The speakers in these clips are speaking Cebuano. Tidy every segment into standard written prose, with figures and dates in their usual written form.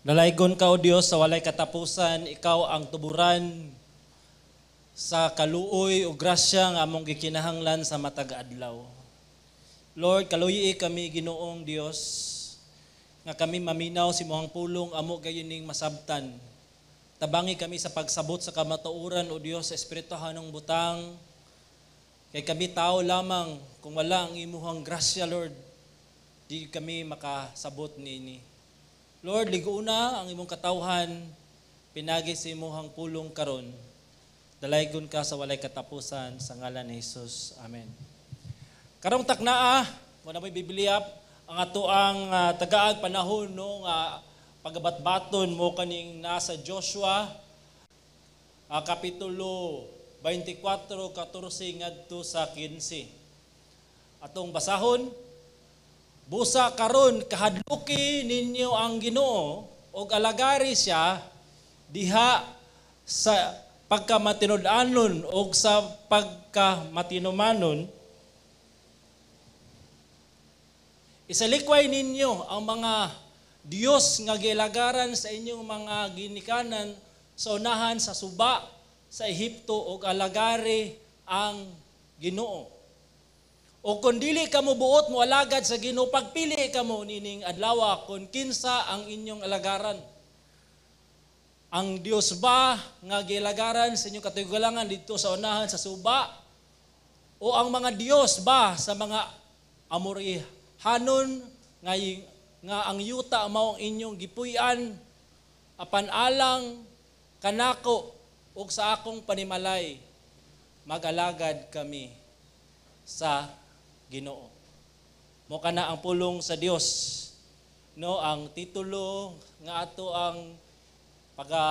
Dalaygon ka, O Dios, sa walay katapusan, ikaw ang tuburan sa kaluoy o grasya nga among gikinahanglan sa matag adlaw. Lord, kaluyi kami, Ginoong Dios, nga kami maminaw sa imong pulong, amo gayon ning masabtan. Tabangi kami sa pagsabot sa kamatuoran, O Dios, sa espirituhanong butang. Kay kami tao lamang, kung wala ang imuhang grasya, Lord, di kami makasabot niini. Lord, ligo na ang imong katawhan, pinagi sa imuhang pulong karon. Dalaygon ka sa walay katapusan sa ngalan ni Jesus. Amen. Karong taknaa, wala mo'y Biblia, ang ato ang tagaag panahon, no, nga pagabatbaton mo kaning nasa Joshua kapitulo 24, 14 ngadto sa 15. Atong basahon. Busa karon kahadluki ninyo ang Ginoo ug alagari siya diha sa pagkamatinud-anon ug sa pagkamatinumanon. Isalikway ninyo ang mga Dios nga gilagaran sa inyong mga ginikanan sa unahan sa suba sa Ehipto ug alagari ang Ginoo. O kung dili ka mo buot mo alagad sa Ginoo, pagpili kamo nining adlaw kung kinsa ang inyong alagaran. Ang Dios ba nga gilagaran sa inyong katigulangan dito sa unahan sa suba o ang mga Dios ba sa mga Amorihanon nga ang yuta mao ang inyong gipuy-an? Apan alang kanako ug sa akong panimalay, magalagad kami sa Ginoo. Mo kana ang pulong sa Dios. No, ang titulo nga ato ang pagka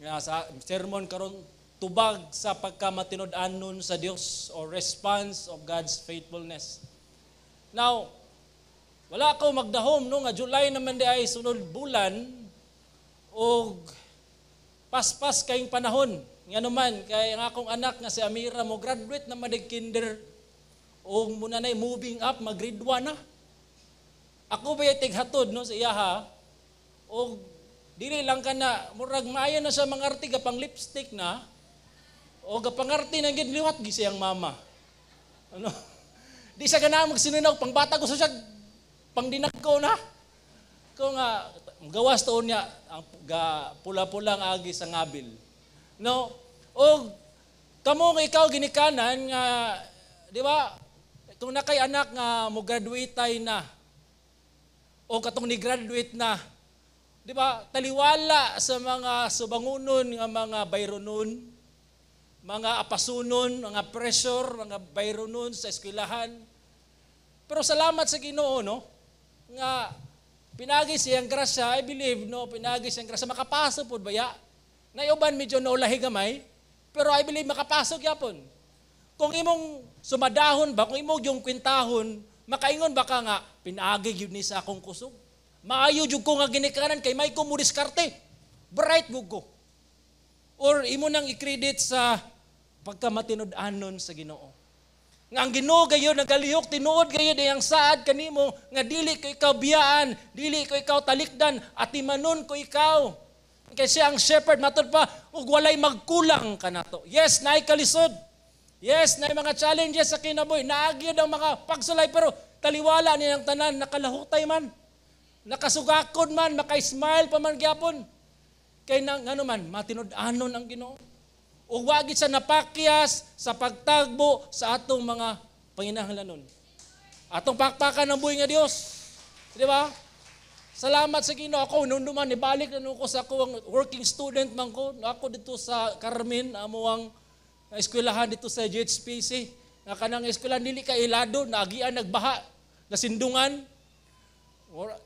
nga sa sermon karon, tubag sa pagkamatinud-anon sa Dios or response of God's faithfulness. Now, wala ko magdahom, no, nga July naman di ay sunod bulan og paspas kayong panahon. Nga naman kay ang akong anak nga si Amira mo graduate na man kinder og muna nay moving up, mag grade 1 na. Ako ba tighatod, no, sa iyaha og dili lang kana murag maayo na siya mangarti, pang lipstick na o gapangarti na gid liwat gi siyang mama. Ano? Di siya ganahan magsinunog, pangbata ko sa siya pangdinagko na. Ko nga gawas tuon niya ang ga pula-pula ang agi sa ngabil. No? O kamo nga ikaw ginikanan nga, di ba, kung na kay anak nga mo graduate tay na o katong ni graduate na, di ba, taliwala sa mga subangunon nga mga bayronon, mga apasunon, mga pressure, mga bayronon sa eskwelahan. Pero salamat sa Ginoo, no, nga pinagi siyang grasya, I believe, no, pinagi siyang grasya makapasok pud baya. Nayuban medyo naulahi gamay, pero I believe makapasok yapon. Kung imong sumadahon ba, kung imong yung kwintahon, makaingon ba ka nga, pinaagi gyud ni sa akong kusog. Maayo jud ko nga ginikanan kay may ko mo diskarte. Bright gud ko. Or imo nang i-credit sa pagkamatinud-anon sa Ginoo. Nga ang Ginoo gayon nagalihok tinuod gayud iyang saad kanimo nga dili ko ikaw biyaan, dili ko ikaw talikdan, atimanon ko ikaw. Kay siya ang shepherd, matud pa ug walay magkulang kanato. Yes, naay kalisod. Yes, naay mga challenges sa kinabuhi, naagi ang mga pagsulay, pero taliwala niyang tanan nakalahutay man. Nakasugakod man, maka-smile pa man gyapon. Kay nang ano man, matinud-anon ang Ginoo. Ug wa gid sa napakyas sa pagtagbo sa atong mga panginahanglanon. Atong pakpakan ng buhi nga Dios. Di ba? Salamat sa Ginoo. Ako nunduman nibalik na ko sa ako ang working student man ko. Ako dito sa Carmen, amo ang eskwelahan dito sa GHPC. Nga kanang eskwelahan dili ka ilado, naagian nagbaha, nasindungan.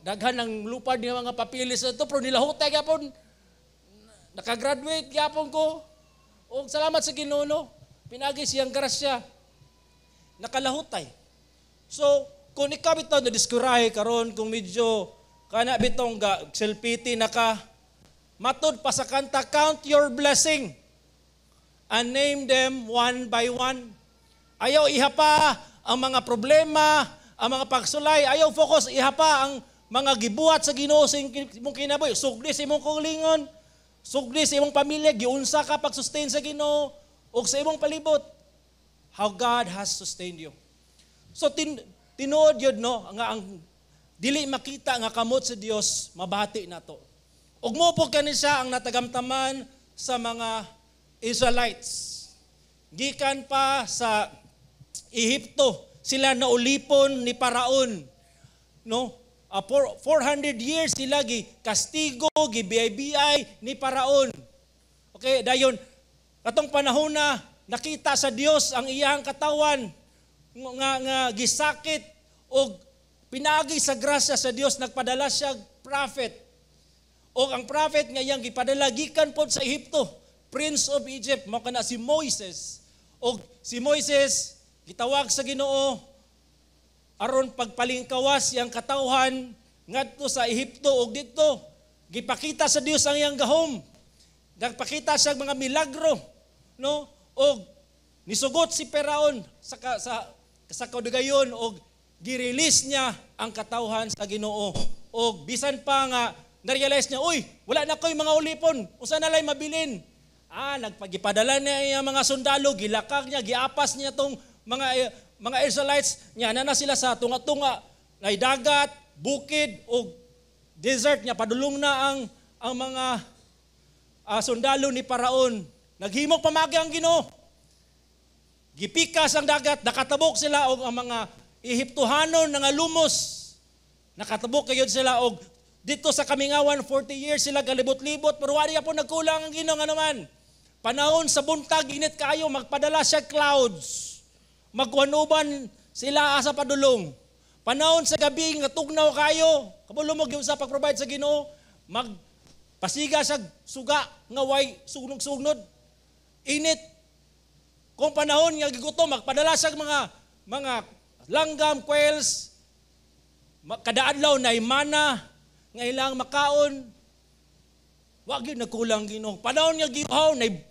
Daghan ng lupad nga mga papilis ito, pero nilahutay gyapon. Nakagraduate gyapon ko. Og salamat sa Ginoo, no. Pinagi siyang grasya. Nakalahutay. So, kung ikaw bitaw na diskurahe karon, kung medyo kana bitong ga self-pity na ka, matud pa sa kanta, "Count your blessing and name them one by one." Ayaw ihapa ang mga problema, ang mga pagsulay, ayaw focus ihapa ang mga gibuhat sa Ginoo sa imong kinabuhi, sugdi sa imong kaugalingon, sugdi sa imong pamilya, giunsa ka pag-sustain sa Ginoo ug sa imong palibot. How God has sustained you. So tinuod yun, no, nga ang dili makita nga kamot sa Dios mabati nato. Ug mao po kani siya ang natagamtaman sa mga Israelites. Gikan pa sa Ehipto, sila naulipon ni Paraon. No? 400 years sila gi kastigo, gi biyay ni Paraon. Okay, dayon katong panahon na nakita sa Dios ang iyang katawan nga gisakit og pinaagi sa grasya sa Dios nagpadala siya prophet. Og ang prophet nga iyang gipadala gikan pod sa Ehipto, Prince of Egypt, mao kana si Moises. Og si Moises gitawag sa Ginoo aron pagpalingkawas iyang katawhan ngadto sa Ehipto, og didto gipakita sa Dios ang iyang gahom. Nagpakita siya mga milagro, no? Og nisugot si Peraon sa kadugayon og gi-release niya ang katawhan sa Ginoo. Og bisan pa nga na-realize niya, "Uy, wala na ko'y mga ulipon, usa na lay mabilin." Nagpagipadala niya ang mga sundalo, gilakag niya, giapas niya tong mga Israelites, niya na sila sa tunga-tunga, nay dagat, bukid og desert niya, padulong na ang mga sundalo ni Paraon. Naghimok pamagi ang Ginoo. Gipikas ang dagat, nakatabok sila og ang mga Ehiptohanon nga lumos. Nakatabok kayod sila og dito sa kamingawan, 40 years sila galibot-libot, pero wala po nagkulang ang Ginoo nga naman. Panahon sa buntag, init kayo, magpadala siya clouds. Magwanuban sila asa padulong. Panahon sa gabi nga tugnaw kayo, kabalo mo gyud sa pag-provide sa Ginoo, magpasiga sa suga nga way sunog-sugnod. Init. Kung panahon nga gigutom, magpadala siya mga langgam, quails, kada adlaw na mana nga ilang makaon. Wa gyud nagkulang Ginoo. Panahon nga giuhaw, nay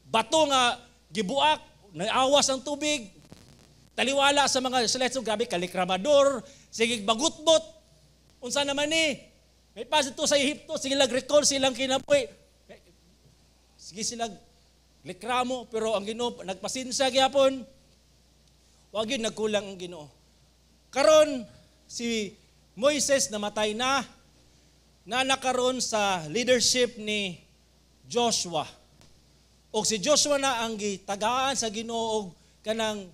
bato nga gibuak, nay awas ang tubig. Taliwala sa mga Israelites, grabe kalikramador, sige bagutbot. Unsa naman ni? May pas ito sa Ehipto, sige lag recall silang kinabuhi. Sige sila reklamo, pero ang Ginoo nagpasensya gyapon. Wa gyud nagkulang ang Ginoo. Karon si Moises namatay na, na nakaron sa leadership ni Joshua. Og si Joshua na ang gitagaan sa Ginoo og kanang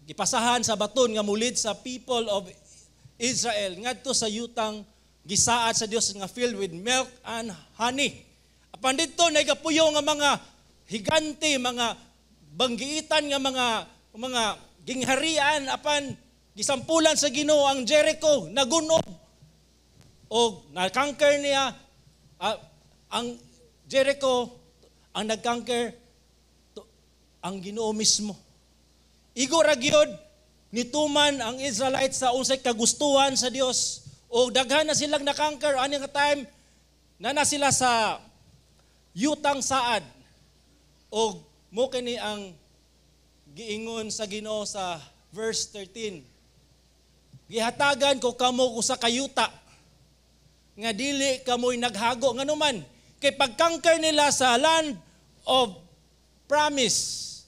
gipasahan sa baton nga mulid sa people of Israel ngadto sa yutang gisaad sa Dios nga filled with milk and honey. Apan didto nagapuyo nga mga higante, mga banggiitan nga mga gingharian, apan gisampulan sa Ginoo ang Jericho, nagunob og na-conquer niya ang Jericho. Ang nag-conquer ang Ginoo mismo. Igo ra gyud nituman ang Israelites sa unsay kagustuhan sa Dios. O daghan na silang na-conquer ani nga time na na sila sa yutang saad. Og mo kini ang giingon sa Ginoo sa verse 13. "Gihatagan ko kamo usa ka yuta nga dili kamoy naghago." Nganuman kay pag-conquer nila sa land of promise,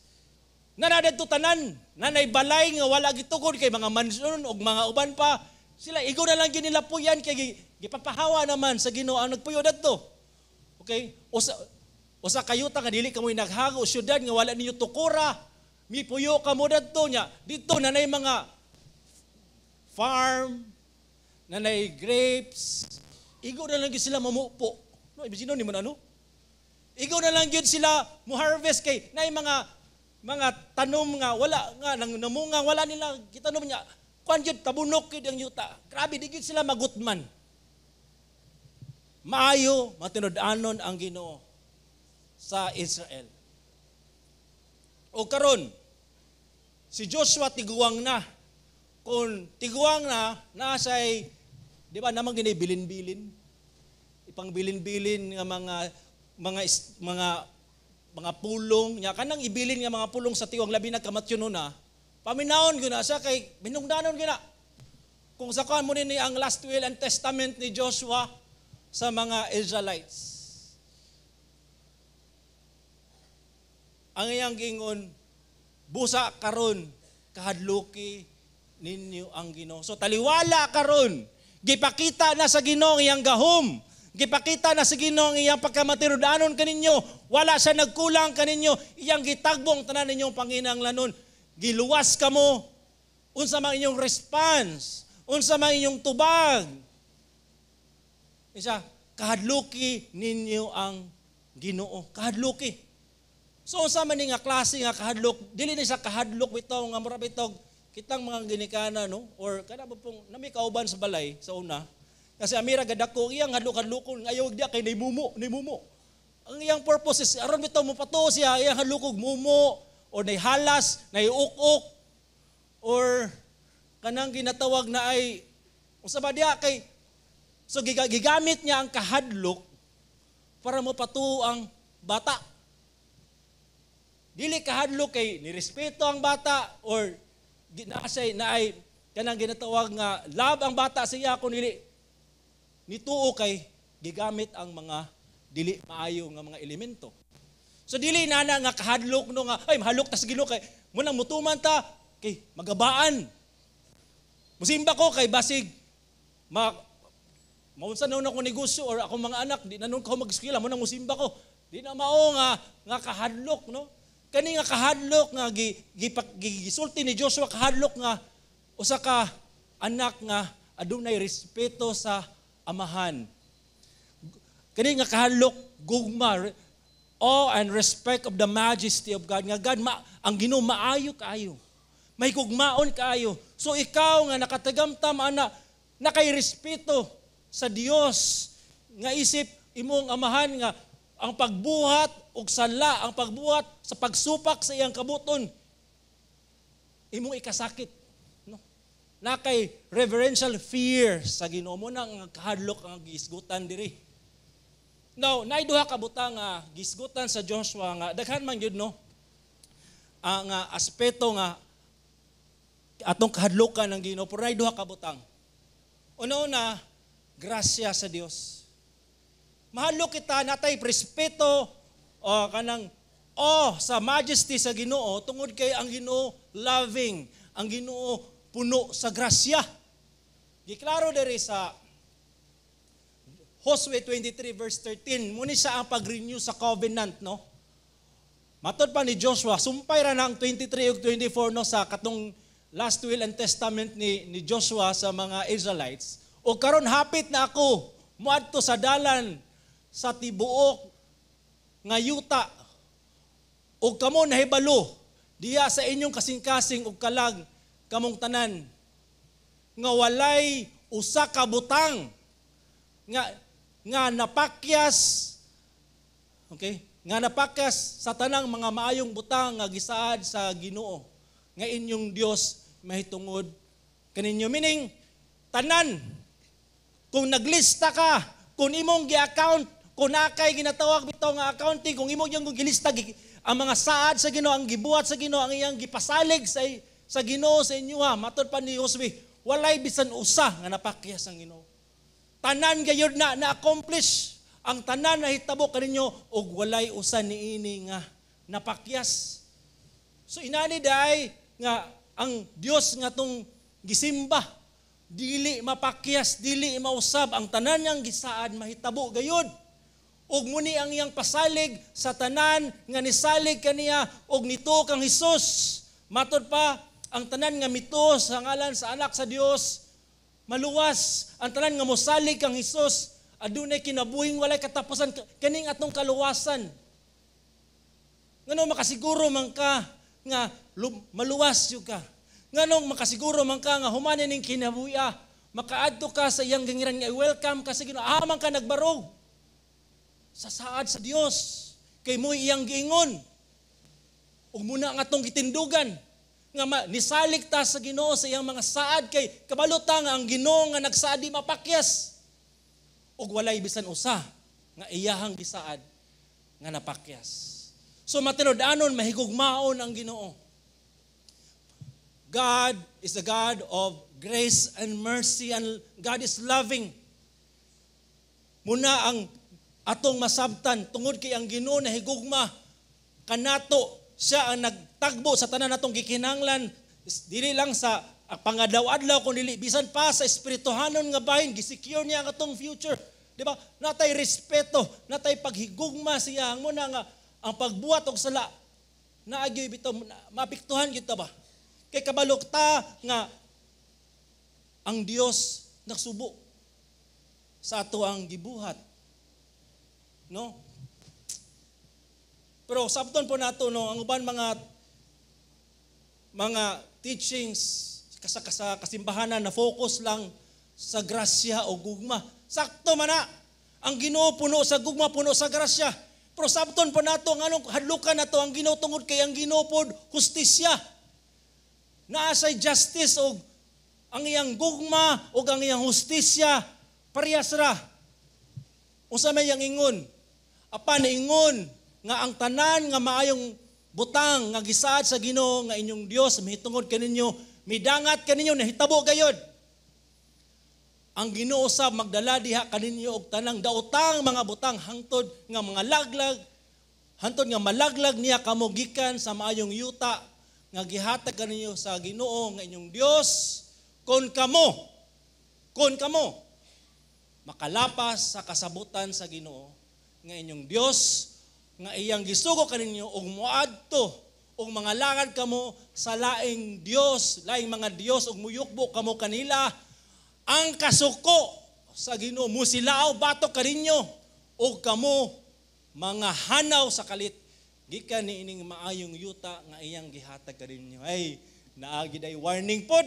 na didto tanan, nanay balay nga wala gitukod kay mga mansyon og mga uban pa sila, igo na lang gyud nila puyan kay gipapahawa naman sa Ginoo ang nagpuyo dadto. Okay? Usa kayuta nga dili kamoy naghago, syudad nga wala ninyo tukura, mipuyo kamo dadto nya. Didto nanay mga farm, nanay grapes, igo na lang gyud sila mamupo. No, ibig ni mo na, no? Igo na lang gyud sila mo harvest kay nay mga tanom nga wala nga nang namunga, wala nila gitanom niya. Kuan gyud, tabunok gyud ang yuta. Grabe, di gyud sila magutman. Maayo matinud-anon ang Ginoo sa Israel. O karon si Joshua tiguang na. Kung tiguang na, nasay, di ba namang gini bilin-bilin? Ipangbilin-bilin nga mga pulong nya, kanang ibilin nga mga pulong sa tiwang, labi na kamatyon na paminawon gyud na siya kay minungdanon gyud na. Kung sa kuan mo ni ang last will and testament ni Joshua sa mga Israelites. Ang iyang gingon, busa karon kahadluki ninyo ang Ginoo. So taliwala karon, gipakita na sa Ginoo iyang gahom. Gipakita na sa Ginoo ang iyang pagkamatinud-anon kaninyo. Wala siya nagkulang kaninyo. Iyang gitagbong tanan ninyong panginahanglanon. Giluwas kamo. Unsa man inyong response? Unsa man inyong tubag? Isa, kahadluki ninyo ang Ginoo. Kahadluki. So unsa man ni nga klase nga kahadlok? Dili ni sa kahadlok bitaw nga mura bitaw kitang mga ginikana, no, or kana ba pong nami kauban sa balay sa una. Kasi amira gadako iyang hadlok-hadlokon ayaw diya kay nimumo, nimumo. Ang iyang purpose is aron bitaw mo patuo siya iyang hadlokog mumo or naihalas, naiuk-uk or kanang ginatawag na ay unsa ba diya kay so gigamit niya ang kahadlok para mo patuo ang bata. Dili kahadlok kay nirespeto ang bata or naasay na ay kanang ginatawag nga love ang bata sa iya, kun dili nituo kay gigamit ang mga dili maayo nga mga elemento. So dili na na nga kahadlok, no, nga ay mahalok tas Ginoo kay munang mutuman ta kay magabaan. Musimba ko kay basig ma maunsa na ako negosyo or akong mga anak di na nun ko mag-eskwela, munang musimba ko. Di na mao nga nga kahadlok, no. Kani nga kahadlok nga gisulti ni Joshua, kahadlok nga usa ka anak nga adunay respeto sa amahan. Kani nga kahadlok gugma, awe and respect of the majesty of God. Nga God, ang Ginoo maayo kaayo. May gugmaon kaayo. So ikaw nga nakatagamtam ana, nakay respeto sa Dios nga isip imong amahan nga ang pagbuhat og sala, ang pagbuhat sa pagsupak sa iyang kabuton, imong ikasakit. No? Nakay reverential fear sa Ginoo mo nang kahadlok ang gisgutan diri. Now, naay duha ka butang nga gisgutan sa Joshua nga daghan man gyud, no, ang aspeto nga atong kahadlokan ng Ginoo, pero naay duha ka butang. Una-una, grasya sa Dios. Mahadlok kita, natay respeto o kanang oh sa majesty sa Ginoo tungod kay ang Ginoo loving, ang Ginoo puno sa grasya. Giklaro diri sa Josue 23 verse 13, muni siya ang pag-renew sa covenant, no. Matod pa ni Joshua, sumpay ra na ang 23 ug 24, no, sa katong last will and testament ni Joshua sa mga Israelites. O karon hapit na ako moadto sa dalan sa tibuok nga yuta ug kamo nahibalo diya sa inyong kasing-kasing ug kalag kamong tanan nga walay usa ka butang nga napakyas, okay, nga napakyas sa tanang mga maayong butang nga gisaad sa Ginoo nga inyong Dios mahitungod kaninyo. Meaning tanan, kung naglista ka, kung imong gi-account, kung nakay ginatawag bitaw nga accounting, kung imong yung gilista ang mga saad sa Ginoo, ang gibuhat sa Ginoo, ang iyang gipasalig sa Ginoo sa inyo ha, matod pa ni Josue, walay bisan usa nga napakyas ang Ginoo. Tanan gayud na na-accomplish, ang tanan na hitabo kaninyo ug walay usa niini nga napakyas. So inani day nga ang Dios nga tong gisimba dili mapakyas, dili mausab, ang tanan niyang gisaad mahitabo gayud. Ug muni ang iyang pasalig sa tanan nga nisalig kaniya og nito kang Hesus. Matod pa, ang tanan nga mituo sa ngalan sa anak sa Dios maluwas. Ang tanan nga mosalig kang Hesus adunay kinabuhing walay katapusan, kaning atong kaluwasan. Ngano makasiguro man ka nga maluwas jud ka? Nganong makasiguro man ka nga humanin ning kinabuhi, makaadto ka sa iyang gingiran nga welcome ka sa Ginoo, amang ka nagbarog sa saad sa Dios kay mo'y iyang giingon. Ug muna ang atong gitindugan nga nisalig ta sa Ginoo sa iyang mga saad kay kabalo ta nga ang Ginoo nga nagsaad di mapakyas. Ug walay bisan usa nga iyahang gisaad nga napakyas. So matinud-anon mahigugmaon ang Ginoo. God is a God of grace and mercy and God is loving. Mao na ang atong masabtan tungod kay ang Ginoo nahigugma kanato, siya ang nagtagbo sa tanan natong gikinahanglan, dili lang sa pangadlaw-adlaw kun dili bisan pa sa espirituhanon nga bahin, gisecure niya ang atong future, di ba? Natay respeto, natay paghigugma siya. Ang mao na nga ang pagbuhat og sala naagyoy bitaw maapektuhan gyud ta ba, kay kabalo ta nga ang Dios nagsubo sa ato ang gibuhat, no? Pero sabton po nato, no, ang uban mga teachings sa kasimbahanan na focus lang sa grasya o gugma. Sakto man na. Ang Ginoo puno sa gugma, puno sa grasya. Pero sabton po nato nganong hadlukan nato ang Ginoo, tungod kay ang Ginoo pod hustisya. Naa say justice og ang iyang gugma og ang iyang hustisya parehas ra. Unsa may iyang ingon? Apan ingon nga ang tanan nga maayong butang nga gisaad sa Ginoo nga inyong Dios mahitungod kaninyo, midangat kaninyo, nahitabo gayod. Ang Ginoo sab magdala diha kaninyo og tanang daotang mga butang hangtod nga mga laglag, hangtod nga malaglag niya kamo gikan sa maayong yuta nga gihatag kaninyo sa Ginoo nga inyong Dios kon kamo makalapas sa kasabutan sa Ginoo nga inyong Dios nga iyang gisugo kaninyo ug moadto ug mangalagad kamo sa laing dios, laing mga dios, ug muyukbo kamo kanila. Ang kasuko sa Ginoo musilaw batok kaninyo ug kamo mga hanaw sa kalit gikan niining maayong yuta nga iyang gihatag kaninyo. Ay, naagi day warning pod.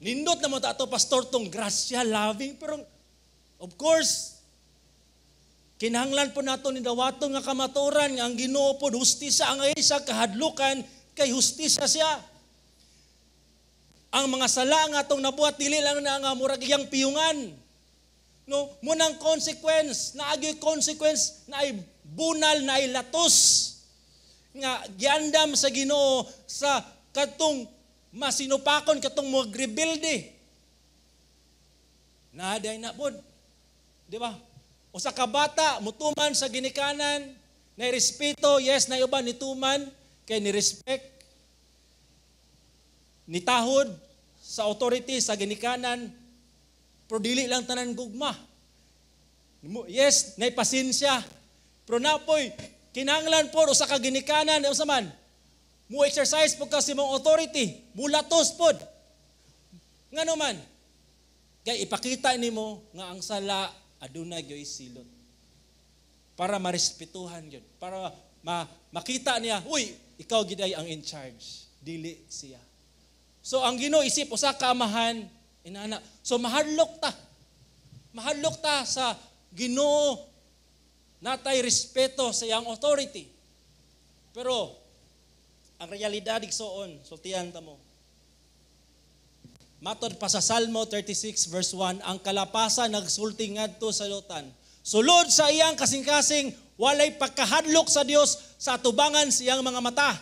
Nindot na mo ta ato, pastor, tong grasya, loving, pero of course kinahanglan po nato ni dawaton nga kamatuoran nga ang Ginoo pod hustisya. Ang isa kahadlukan kay hustisya siya. Ang mga sala nga atong nabuhat, dili lang na nga murag iyang piyungan. No, mao nang consequence, naagyoy consequence, naay bunal, naay latos nga giandam sa Ginoo sa katong masinupakon, katong magrebelde. Naaday na pod. Di ba? Usa ka bata mutuman sa ginikanan, na respeto, yes, na uban nituman kay ni respect, nitahod sa authority sa ginikanan, pero dili lang tanan gugma. Yes, nay pasensya. Pero napoy kinahanglan po usa ka ginikanan, unsa man? Mo exercise po ka sa imong authority, mulatos pod. Ngano man? Kay ipakita nimo nga ang sala adunay gyoy silot. Para marespetuhan gyud, para makita niya, uy, ikaw gid ay ang in charge, dili siya. So ang Ginoo isip usa ka amahan inana. So mahadlok ta. Mahadlok ta sa Ginoo, natay respeto sa iyang authority. Pero ang realidad, igsoon, sultihan ta mo. Matod pa sa Salmo 36 verse 1, ang kalapasa nagsulti ngadto sa lutan. Sulod sa iyang kasing-kasing, walay pagkahadlok sa Dios sa atubangan sa iyang mga mata.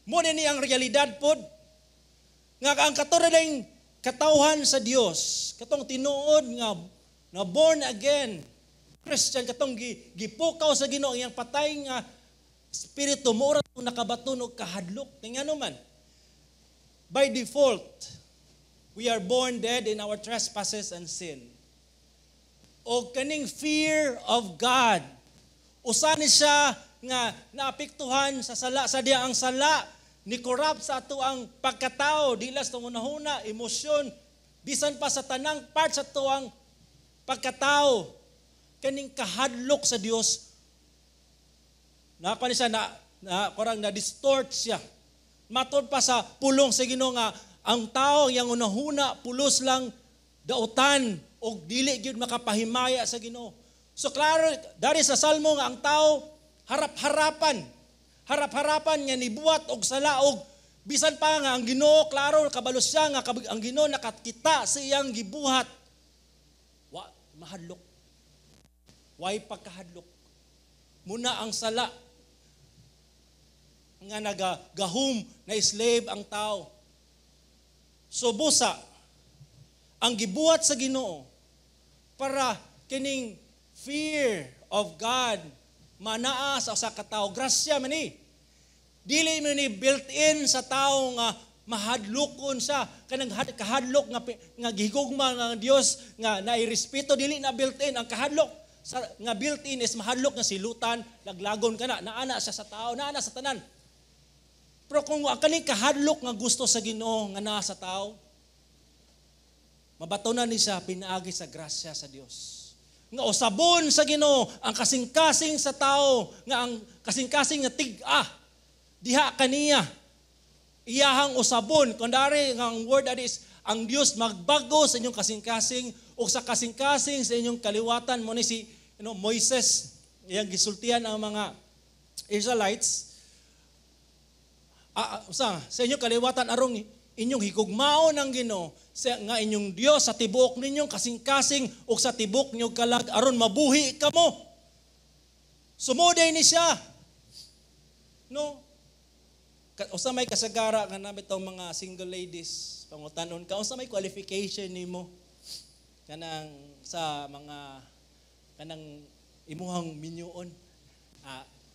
Mao ni ang realidad pod. Nga ang katuradeng katawhan sa Dios, katong tinuod nga na born again Christian, katong gipukaw sa Ginoo ang iyang patay nga espiritu, mao ra nakabaton og kahadlok. Ngano man? By default, we are born dead in our trespasses and sin. O kaning fear of God, usa ni siya nga naapektuhan sa sala, sa diya ang sala ni corrupt sa ato ang pagkatao, di lang sa hunahuna, emosyon, bisan pa sa tanang part sa ato ang pagkatao. Kaning kahadlok sa Dios, na ni siya na parang na distort siya. Matod pa sa pulong sa Ginoo nga ang tao, ang iyang hunahuna pulos lang dautan og dili gyud makapahimaya sa Ginoo. So klaro dari sa Salmo nga ang tao harap-harapan. Harap-harapan nga nibuhat og sala, og bisan pa nga ang Ginoo klaro kabalo siya nga ang Ginoo nakakita sa iyang gibuhat. Wa mahadlok. Way pagkahadlok. Mao na ang sala nga nga nagagahum na slave ang tao. So busa ang gibuhat sa Ginoo para kining fear of God manaa sa usa ka tawo, grasya man ni. Dili man ni built-in sa tao nga mahadlokon siya kanang kahadlok nga gihigugma nga Dios nga nairespeto. Dili na built-in ang kahadlok sa, nga built-in is mahadlok nga silutan, laglagon ka na, naana siya sa tao, naana sa tanan. Pero kung ang kaning kahadlok nga gusto sa Ginoo nga naa sa tao, mabatonan ni siya pinaagi sa grasya sa Dios. Nga usabon sa Ginoo ang kasing-kasing sa tao, nga ang kasing-kasing nga tig-a diha kaniya iyahang usabon. Kung dari nga ang word that is ang Dios magbago sa inyong kasing-kasing o sa kasing-kasing sa inyong kaliwatan mo ni si Moises, iyang gisultian ang mga Israelites sa inyong kaliwatan arong inyong higugmaon ang Ginoo sa nga inyong Dios sa tibuok ninyong kasing-kasing ug sa tibuok ninyong kalag aron mabuhi kamo. Sumuday ni siya. No? Usa may kasagara nga namin tong mga single ladies, pangutanon ka, unsa may qualification nimo kanang sa mga kanang imuhang minyuon?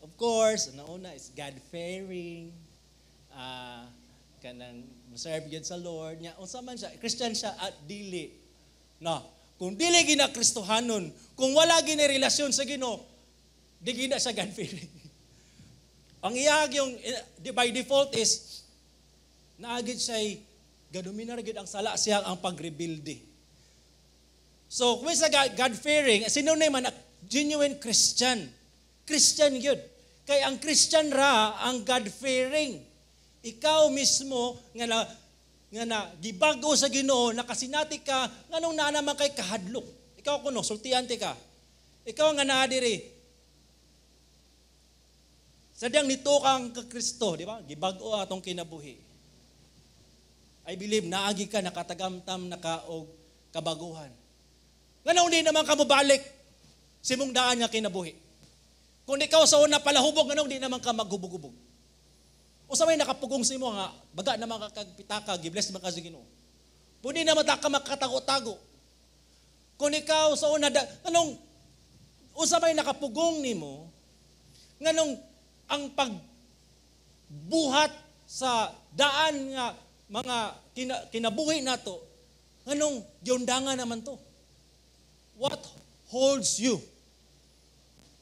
Of course, una is God-fearing, kanang serve gyud sa Lord nya. Unsa man siya, Christian siya at dili? No, kung dili gina Kristohanon, kung wala gini relasyon sa Ginoo, di gina siya God-fearing. Ang iyag yung by default is naagid siya gadominar gyud ang sala siya, ang pagrebelde. So kung sa God-fearing, sino na man genuine Christian? Christian gyud. Kay ang Christian ra ang God-fearing. Ikaw mismo nga na gibago sa Ginoo, nakasinati ka nganong naa naman kay kahadlok. Ikaw kuno sultian ti ka. Ikaw nga naa diri. Sadyang nito kang ka Kristo, di ba? Gibag-o atong kinabuhi. I believe naagi ka nakatagamtam naka og kabaguhan. Nganong di naman ka mobalik sa imong daan nga kinabuhi? Kung ikaw sa una palahubog, nganong di naman ka maghubog-hubog? Usa may nakapugong sa imo nga baga naman ka kag pitaka, gibless man ka sa Ginoo? Pwede naman ta ka makatago-tago. Kung ikaw sa una, anong usa may nakapugong nimo nganong ang pagbuhat sa daan nga mga kinabuhi nato, nganong giundangan naman to? What holds you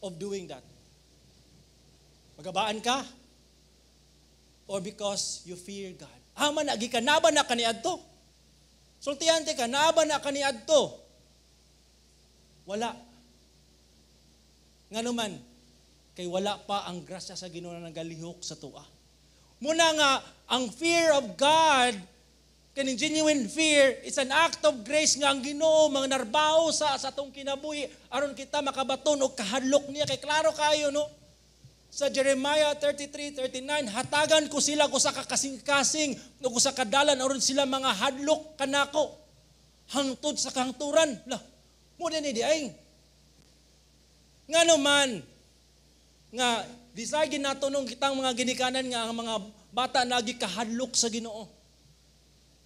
of doing that? Magabaan ka? Or because you fear God? Ama na gikan naba na kaniadto? Sultihan ka, naba na kaniadto? Wala. Ngano man, kay wala pa ang grasya sa Ginoo na nagalihok sa tua. Muna nga, ang fear of God, kaning genuine fear, it's an act of grace nga ang Ginoo mga narbaho sa atong kinabuhi aron kita makabaton og kahadlok niya. Kay klaro kayo, no? Sa Jeremiah 33:39, "Hatagan ko sila ko sa kakasing-kasing o sa kadalan aron sila mga hadlok kanako hangtod sa kahangturan." La, mo din di ay. Ngano man nga desire ginato nung kitang mga ginikanan nga ang mga bata nagi kahadlok sa Ginoo.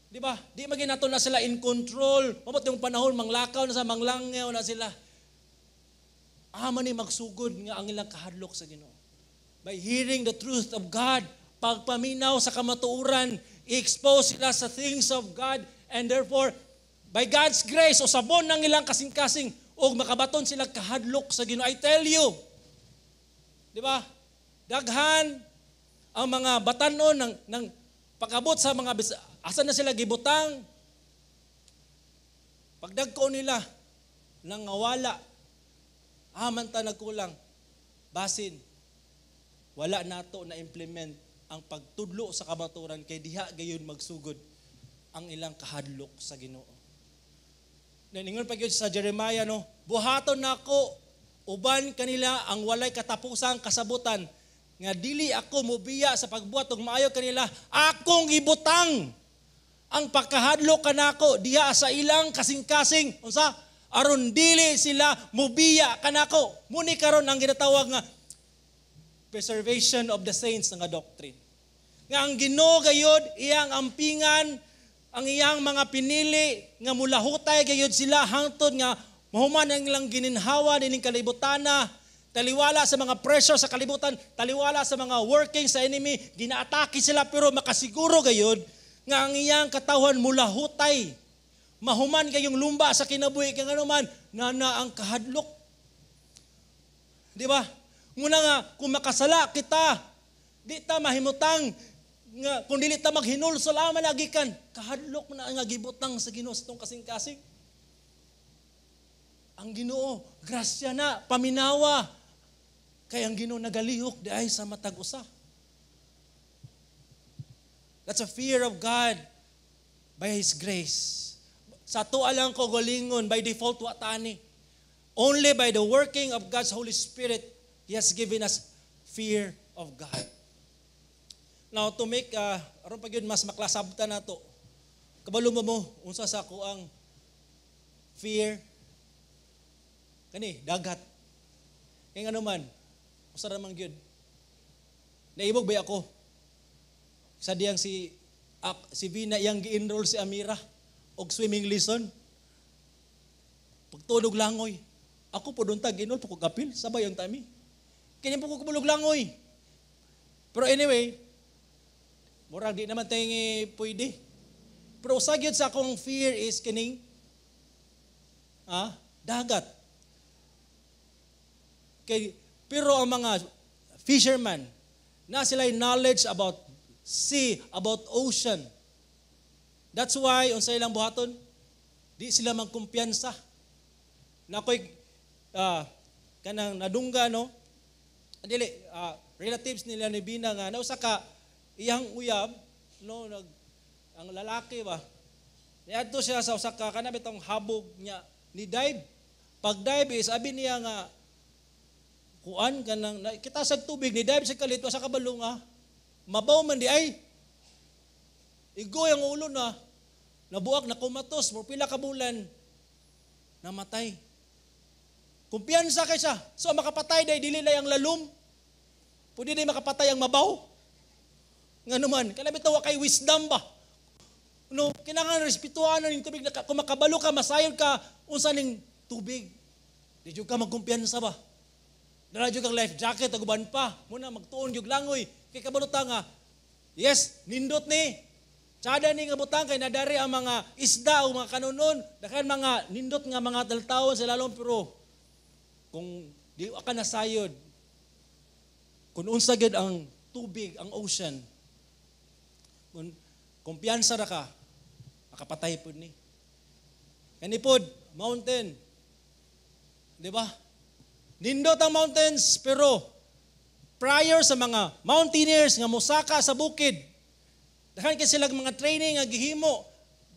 Di ba? Di man ginato na sila in control. Mabot yung panahon manglakaw na sa manglangyaw na sila. Ama ni magsugod nga ang ilang kahadlok sa Ginoo. By hearing the truth of God, pagpaminaw sa kamatuoran, i-expose sila sa things of God, and therefore, by God's grace, usabon ng ilang kasing-kasing, o makabaton sila kahadlok sa Ginoo. I tell you, di ba? Daghan ang mga batanon ng pag-abot sa mga asa na sila gibutang, pagdagko nila nangawala, aman ta nagkulang, basin wala nato na implement ang pagtudlo sa kamatuoran, kay diha gayon magsugod ang ilang kahadlok sa Ginoo. Ningon pa gyud sa Jeremiah, no, "Buhaton nako uban kanila ang walay katapusang kasabutan nga dili ako mobiya sa pagbuhat og maayo kanila. Akong ibutang ang pagkahadlok kanako diha sa ilang kasing-kasing, unsa, aron dili sila mobiya kanako." Muni karon ang ginatawag nga Preservation of the saints nga doctrine. Nga ang Ginoo gayod iyang ampingan ang iyang mga pinili nga mulahutay gayod sila hangtod nga mahuman ang ilang gininhawa dining kalibutana, taliwala sa mga pressure sa kalibutan, taliwala sa mga working sa enemy, ginaatake sila, pero makasiguro gayod nga ang iyang katawhan mulahutay. Mahuman kayong lumba sa kinabuhi kay ngano man nana ang kahadlok. Di ba? Muna nga kung makasala kita, di ta mahimutang nga kung dili ta maghinulsol ama lagi kan kahadlok na nga gibutang sa Ginoo sa tong kasing-kasing. Ang Ginoo, grasya na, paminawa. Kay ang Ginoo nagalihok di ay sa matag usa. That's a fear of God by His grace. Sa ato lang ko galingon, by default wa tani. Only by the working of God's Holy Spirit, He has given us fear of God. Now, to make, aron pa gyud mas maklasabta nato, kabalo mo mo, unsa sa ako ang fear? Kani, dagat. Kaya nga naman, usa ra man gyud. Naibog ba ako? Sa diyang si Vina iyang gi-enroll si Amira og swimming lesson. Pagtulog langoy. Ako po doon tag enroll po ko kapil sabay ang tami. Kanya po ko kumulog langoy. Pero anyway, murag di naman tayo pwede. Pero usa gyud sa akong fear is kining dagat. Kay, pero ang mga fisherman, na sila knowledge about sea, about ocean. That's why, unsa ilang buhaton, di sila magkumpiyansa. Na ako'y kanang nadungga, no? Dili, relatives nila ni Bina nga, nausa ka, iyang uyab, no, ang lalaki ba, niadto siya sa usa ka, kana bitong habog niya, ni dive. Pag dive is, abi niya nga, kuan kanang kita sa tubig ni dive sa kalit sa kabalo nga mabaw man di ay igoy ang ulo na nabuak na kumatos mo pila ka bulan, namatay. Kumpiyansa kay siya. So makapatay day dili lay ang lalom, pwede day makapatay ang mabaw. Ngano man kana bitaw kay wisdom ba, no? Kinahanglan respetuhan ning tubig. Kung makabalo ka, masayod ka unsa ning tubig, di jud ka magkumpiyansa ba. Dala jud kang life jacket ug uban pa. Muna magtuon jud langoy kay kabalo ta nga yes, nindot ni. Tsada ni nga butang kay nadari ang mga isda o mga kanunon, daghan mga nindot nga mga taltawon sa lalom, pero kung di ka nasayod kung unsa gyud ang tubig, ang ocean, kung kumpiyansa ra ka, makapatay pud ni. Kani pod, mountain. Di ba? Nindot ang mountains, pero prior sa mga mountaineers nga mosaka sa bukid, daghan kay sila mga training nga gihimo.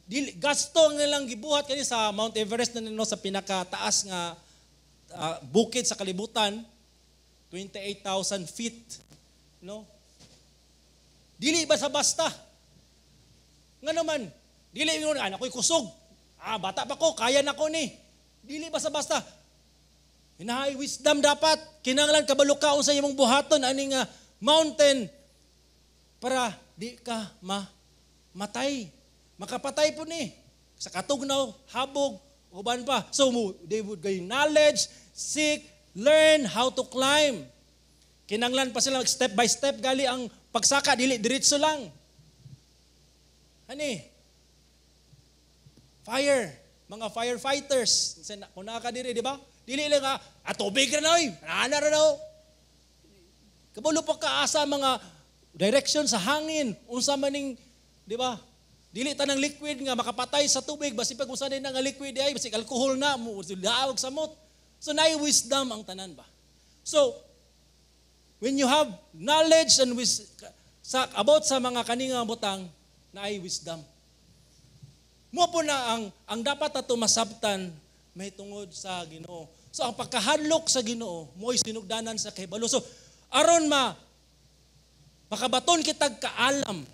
Dili, gasto ang nilang gibuhat kani sa Mount Everest na nino sa pinakataas nga bukid sa kalibutan, 28,000 feet, no? Dili ba sa basta? Nga naman, dili ingon, ako'y kusog. Bata pa ko, kaya na ko ni. Dili ba sa basta? Hinahay wisdom dapat. Kinahanglan kabalo ka unsa imong buhaton ani nga mountain para di ka matay. Makapatay po ni. Sa katugnaw, habog, uban pa. So they would gain knowledge, seek, learn how to climb. Kinahanglan pa sila step by step gali ang pagsaka, dili diretso lang. Ani? Fire, mga firefighters. Kung naa ka diri, di ba? Dili lang nga, tubig ra na oy, ana ra daw. Kabalo pa ka asa mga direction sa hangin, unsa man ning, di ba? Dili tanang liquid nga makapatay sa tubig, basi pag unsa din nga liquid ay basi alcohol na mo laawag samot. So naay wisdom ang tanan ba. So when you have knowledge and sa about sa mga kaninga butang, naay wisdom. Mo po na ang dapat ato masabtan may tungod sa Ginoo. So ang pagkahadlok sa Ginoo mo'y sinugdanan sa kahibalo. So aron ma makabaton kitag kaalam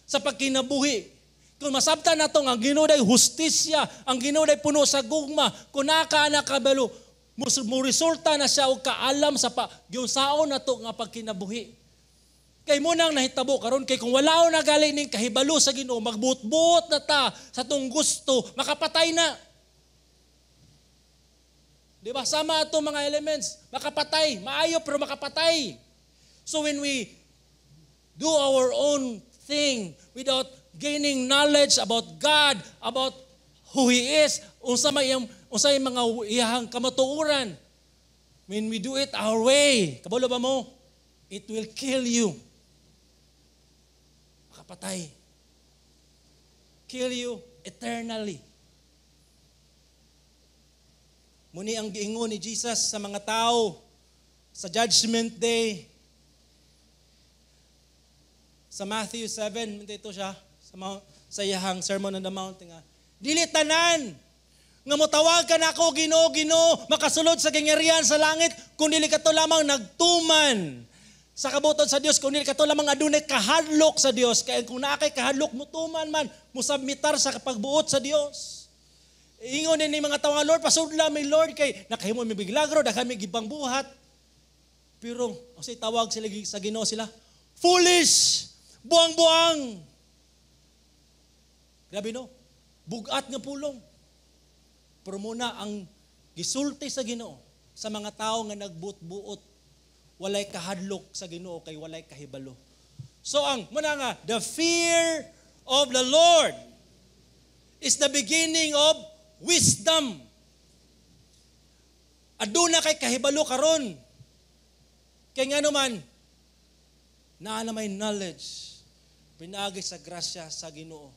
sa pagkinabuhi, kung masabtan nato nga ang Ginoo day hustisya, ang Ginoo day puno sa gugma, kung naa ka na kabalo, Mo resulta na siya og kaalam sa pa giunsaon nato nga pagkinabuhi. Kay mo nang nahitabo karon, kay kung wala na gali ning kahibalo sa Ginoo, magbuot-buot na ta sa tong gusto, makapatay na. Di ba? Sama ato mga elements, makapatay, maayo pero makapatay. So when we do our own thing without gaining knowledge about God, about who He is, unsa may iyang unsa mga iyahang kamatuoran, when we do it our way, kabalo ba mo? It will kill you. Makapatay. Kill you eternally. Muni ang giingon ni Jesus sa mga tao sa Judgment Day. Sa Matthew 7, dito siya, sa iyahang Sermon on the Mount nga, "Dili tanan nga motawag kanako, 'Ginoo, Ginoo,' makasulod sa gingharian sa langit, kun dili kato lamang nagtuman sa kabubut-on sa Dios, kun dili kato lamang adunay kahadlok sa Dios." Kay kung naa kay kahadlok, mutuman man, musubmitar sa pagbuot sa Dios. Ingon ni mga tawo, "Lord, pasudla mi, Lord, kay nakahimo mi milagro, daghan mi gibang buhat." Pero unsay tawag sila sa Ginoo sila? "Foolish! Buang-buang!" Grabe, no? Bugat nga pulong. Pero muna ang gisulti sa Ginoo sa mga tao nga nagbuot-buot, walay kahadlok sa Ginoo kay walay kahibalo. So ang muna nga the fear of the Lord is the beginning of wisdom. Aduna kay kahibalo karon. Kay nga naman, naa na may knowledge pinaagi sa grasya sa Ginoo.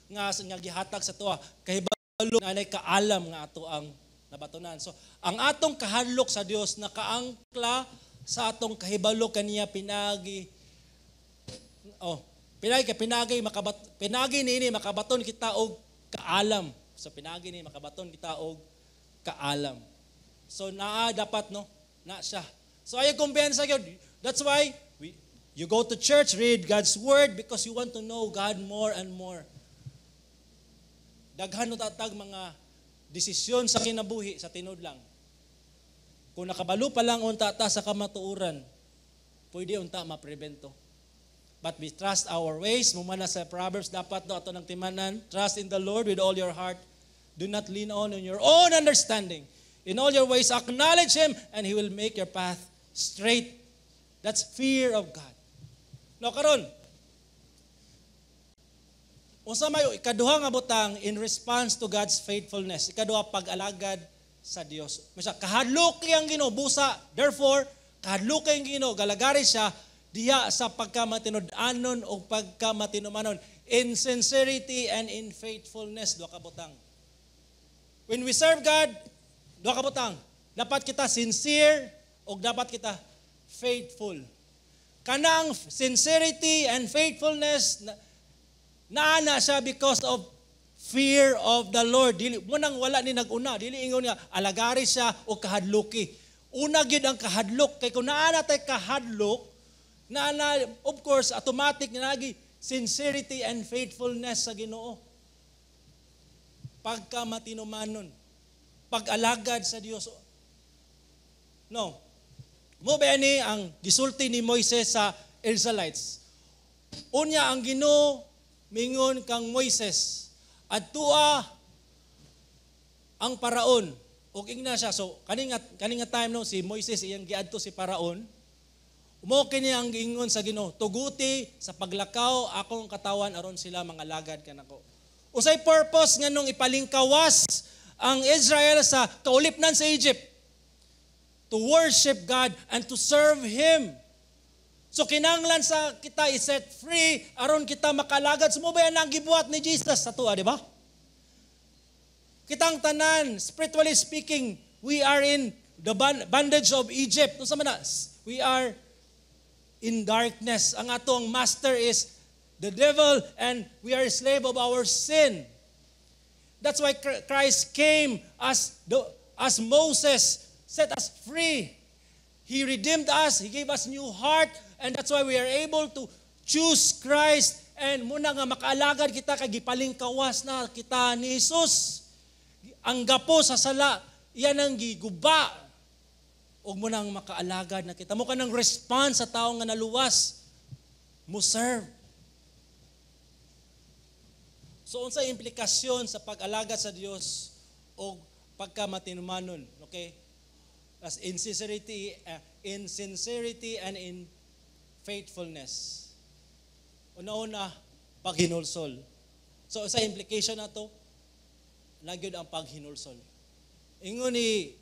Nga gihatag sa tuwa, kahibalo na kaalam nga ato ang nabatunan. So, ang atong kahadlok sa Dios nakaangkla sa atong kahibalo kaniya pinagi, oh, pinagi kay pinagi makabat pinagi niini makabaton kita og kaalam. So pinagi ni makabaton kita og kaalam. So naa dapat, no, na siya. So ay kumpiyansa gyud. That's why you go to church, read God's word, because you want to know God more and more. Daghan no tatag mga desisyon sa kinabuhi sa tinuod lang. Kung nakabalo pa lang unta ta sa kamatuoran, pwede unta maprevento. But we trust our ways. Mumana sa Proverbs, dapat do ato ng timanan. "Trust in the Lord with all your heart. Do not lean on your own understanding. In all your ways, acknowledge Him and He will make your path straight." That's fear of God. No, karon, unsa may ikaduha nga butang in response to God's faithfulness? Ikaduha, pag-alagad sa Dios. Misa kahadlok ang Ginoo busa, therefore kahadlok ang Ginoo, galagari siya diya sa pagkamatinud-anon o pagkamatinumanon, in sincerity and in faithfulness, duha ka butang. When we serve God, duha ka butang. Dapat kita sincere o dapat kita faithful. Kanang sincerity and faithfulness naa na siya because of fear of the Lord. Dili mo nang wala ni naguna, dili ingon nga alagari siya o kahadluki. Una gyud ang kahadlok, kay kung naa na tay kahadlok, naa na, of course, automatic na nagi sincerity and faithfulness sa Ginoo. Pagka matinumanon, pag-alagad sa Dios. No. Mo ba ni ang gisulti ni Moises sa Israelites? Unya ang Ginoo mingon kang Moises, "Adtua ang Paraon." Ug ingna siya, so kani nga time, no, si Moises iyang giadto si Paraon. Mo kini ang giingon sa Ginoo, "Tuguti sa paglakaw akong katawan aron sila mangalagad kanako." Usay purpose nganong ipalingkawas ang Israel sa kaulipnan sa Egypt? To worship God and to serve Him. So kinanglan sa kita i-set free aron kita makalagad. So mo ba yan ang gibuhat ni Jesus sa tuwa, di ba? Kitang tanan, spiritually speaking, we are in the bondage of Egypt. Unsa man na? We are in darkness. Ang atong master is the devil and we are a slave of our sin. That's why Christ came as Moses, set us free. He redeemed us. He gave us new heart. And that's why we are able to choose Christ. And muna nga makaalagad kita kay gipalingkawas na kita ni Jesus. Ang gapo sa sala, Iyan ang giguba ug mo nang makaalagad na kita. Mo kanang response sa tao nga naluwas, mo serve. So unsa implikasyon sa pag-alagad sa Dios o pagkamatinumanon, okay? As in sincerity and in faithfulness. Una-una, paghinulsol. So sa implication nato, nagyod ang paghinulsol. Ingon ni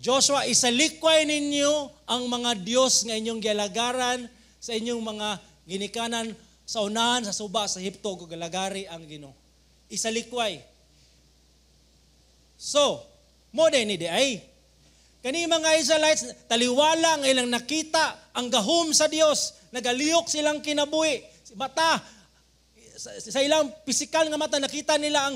Joshua, "Isalikway ninyo ang mga Diyos nga inyong gialagaran sa inyong mga ginikanan sa unahan sa suba sa Ehipto ug alagari ang Ginoo." Isalikway. So, mo din ni di ay. Kani mga Israelites, taliwala ang ilang nakita ang gahom sa Dios, nagalihok silang kinabuhi. Mata sa ilang pisikal nga mata, nakita nila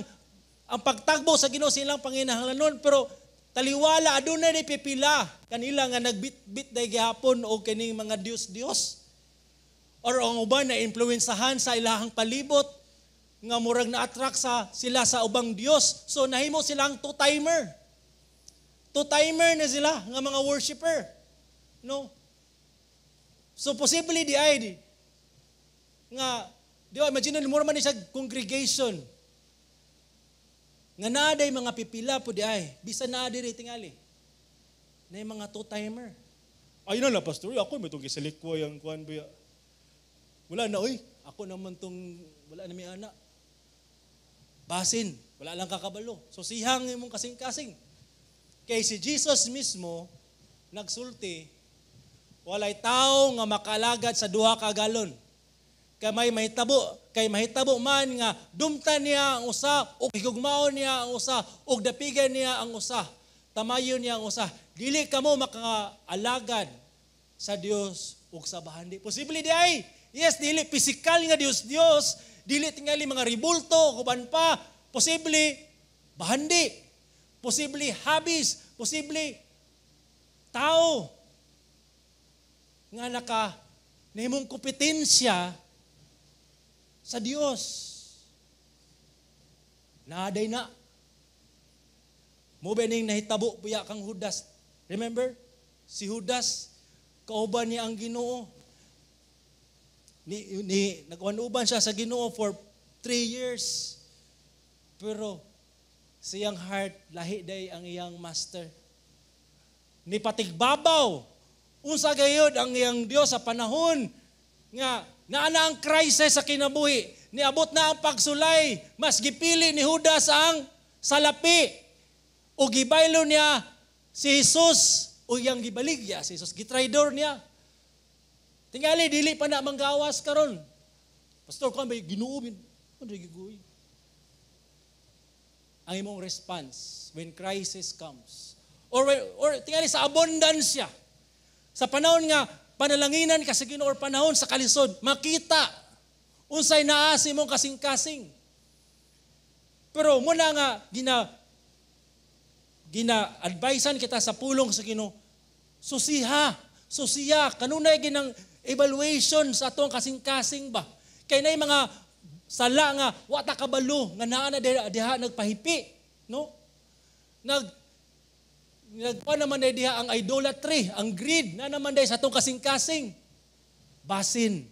ang pagtagbo sa Ginoo sa ilang panginahanglanon, pero taliwala adunay ni pipila kanila nga nagbitbit day gihapon og kining mga dios-dios or ang uban na influensahan sa ilahang palibot nga murag na-attract sa sila sa ubang dios. So nahimo silang two-timer. Two-timer na sila nga mga worshipper. No? So possibly di ay di, nga di ba, imagine mo man ni siya congregation nga naa day mga pipila po di ay bisan naa diri tingali na mga two-timer. "Ay na lang, pastor, ako may itong gisalikway ang kuan ba. Wala na, oy. Ako naman tong, wala na may ana." Basin, wala lang kakabalo. So sihang imong kasing-kasing. Kay si Jesus mismo nagsulti, walay tao nga makalagad sa duha ka agalon. Kay mahitabo man nga dumtan niya ang usa o higugmaon niya ang usa o dapigan niya ang usa. Tamayon niya ang usa. Dili kamo makaalagad sa Dios ug sa bahandi. Posible di ay. Yes, dili pisikal nga Dios Dios, dili tingali mga ribulto, uban pa, posible bahandi, posible hobbies, posible tao nga naka nahimong kompetensya sa Dios. Naaday na. Mo ba ning nahitabo puya kang Judas? Remember? Si Judas, kauban niya ang Ginoo. Ni nagwanuban siya sa Ginoo for 3 years. Pero siyang heart lahi day ang iyang master. Ni patigbabaw unsa gayud ang iyang Dios sa panahon nga naa na ang crisis sa kinabuhi. Niabot na ang pagsulay, mas gipili ni Judas ang salapi. O gibaylo niya si Jesus o iyang gibaligya si Jesus, gitraidor niya. Tingali dili pa na manggawas karon. "Pastor, kuan ba Ginoo bin?" Ano giguy? Ang imong response when crisis comes. Or tingali sa abundansya. Sa panahon nga panalanginan ka sa Ginoo or panahon sa kalisod, makita unsay naa sa imong kasing-kasing. Pero muna nga gina advisean kita sa pulong sa Ginoo, susiha, susiya, kanunay ginang evaluation sa atong kasing-kasing ba. Kay nay mga sala nga wa ta kabalo nga naa na diha, diha nagpahipi, no? Nagpa naman day diha ang idolatry, ang greed, na naman day sa atong kasing-kasing. Basin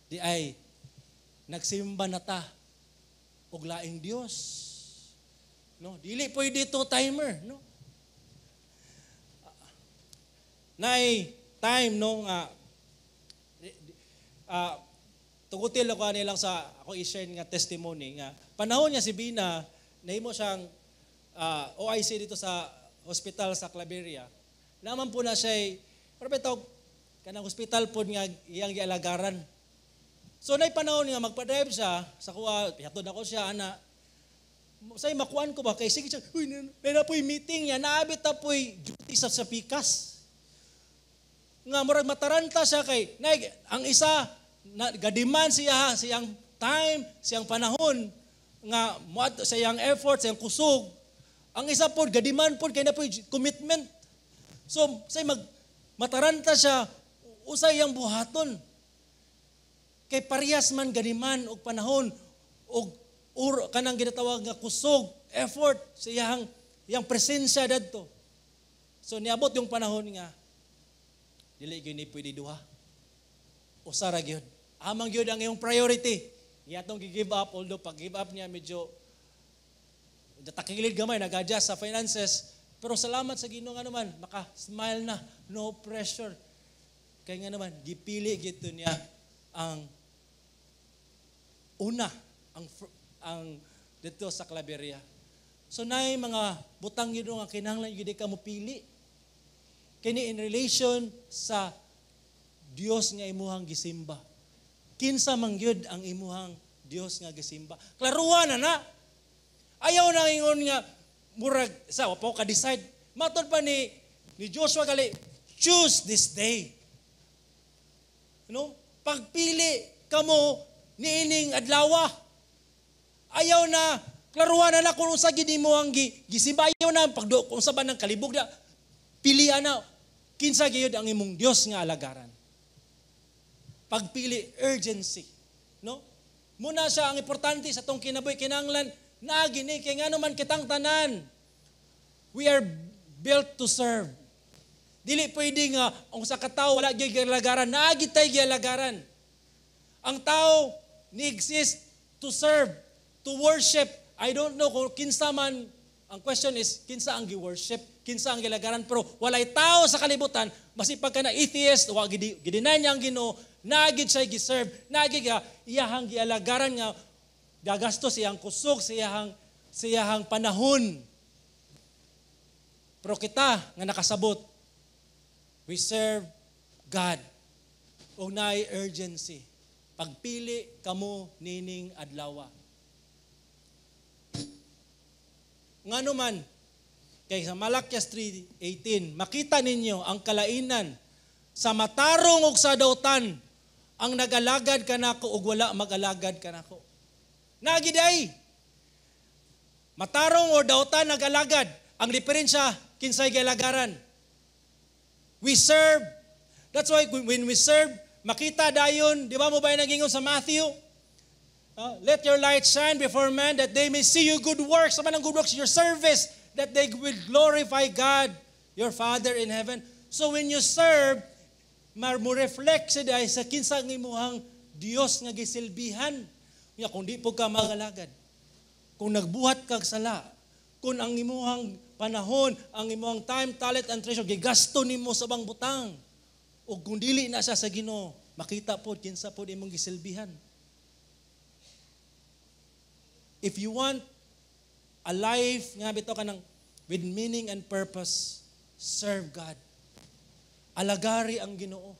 di ay nagsimba na ta og laing Dios. No, dili pwede two timer, no? Nay time, no, nga tugutil ako ani lang sa ako i-share nga testimony nga panahon niya si Bina nahimo siyang OIC dito sa hospital sa Claveria. Naman po na siya pero bitaw kanang hospital pod nga iyang gialagaran. So nay panahon nga magpa-drive siya sa kuha, pihatod ako siya ana. Say makuan ko ba kay sige siya, uy, na po'y meeting niya, naabit ta po'y duty sa pikas. Nga murag mataranta siya kay nay, ang isa na gadiman siya siyang time, siyang panahon nga moadto sa iyang effort, sa iyang kusog. Ang isa pod gadiman pod kay na po'y commitment. So say mag mataranta siya usay iyang buhaton. Kay parehas man ganiman og panahon og or kanang ginatawag nga kusog, effort sa iyang iyang presensya dadto. So niabot yung panahon nga dili gyud ni pwede duha. Usa ra gyud. Amang gyud ang iyong priority. Iyatong gi-give up, although pag give up niya medyo takilid gamay, nag-adjust sa finances. Pero salamat sa Ginoo nga naman, maka-smile na, no pressure. Kaya nga naman, gipili gito niya ang una, ang dito sa Claveria. So naay mga butang yun nga kinahanglan gyud ka mo pili. Kini in relation sa Dios nga imuhang gisimba. Kinsa man gyud ang imuhang Dios nga gisimba? Klaruha na na. Ayaw na ingon nga murag sa wa pa ka decide. Matod pa ni Joshua gali, "Choose this day." No? Pagpili kamo niining adlawa. Ayaw na klaruhan na na kung unsa gid mo ang gisimba. Ayaw na pagdo kung unsa ba ng kalibog na pilian na kinsa gyud ang imong Dios nga alagaran. Pagpili, urgency, no? Muna siya ang importante sa tong kinabuhi, kinahanglan naagi ni kay ngano man kitang tanan, we are built to serve. Dili pwede nga ang sa katawo wala gyud gialagaran, naagi tay gialagaran. Ang tao ni exist to serve, to worship. I don't know kung kinsa man, ang question is kinsa ang gi-worship, kinsa ang gilagaran, pero walay tao sa kalibutan, masipag ka na atheist, wa gideny niya ang Ginoo, naagi siya gi-serve, naagi ka iyahang gialagaran nga gagastos iyang kusog, sa iyahang panahon. Pero kita nga nakasabot, we serve God. Og naay urgency. Pagpili kamo nining adlawa. Ngano man, kay sa Malakias 3:18, makita ninyo ang kalainan sa matarong ug sa dautan, ang nagalagad kanako ug wala magalagad kanako. Nagiday. Matarong o dautan nagalagad. Ang diferensya, kinsay gialagaran. We serve. That's why when we serve, makita dayon, di ba mo ba nagingon sa Matthew? "Let your light shine before men that they may see your good works." Sama ng good works, your service, that they will glorify God, your Father in heaven. So when you serve, mo reflect sa dahil sa kinsa ang imuhang Dios nga gisilbihan. Nga kung di po ka magalagad, kung nagbuhat kag sala, kung ang imuhang panahon, ang imuhang time, talent, and treasure, gigasto nimo sa bang butang, o kung dili na siya sa Ginoo, makita po kinsa po imong gisilbihan. If you want a life nga bitaw ka ng with meaning and purpose, serve God. Alagari ang Ginoo.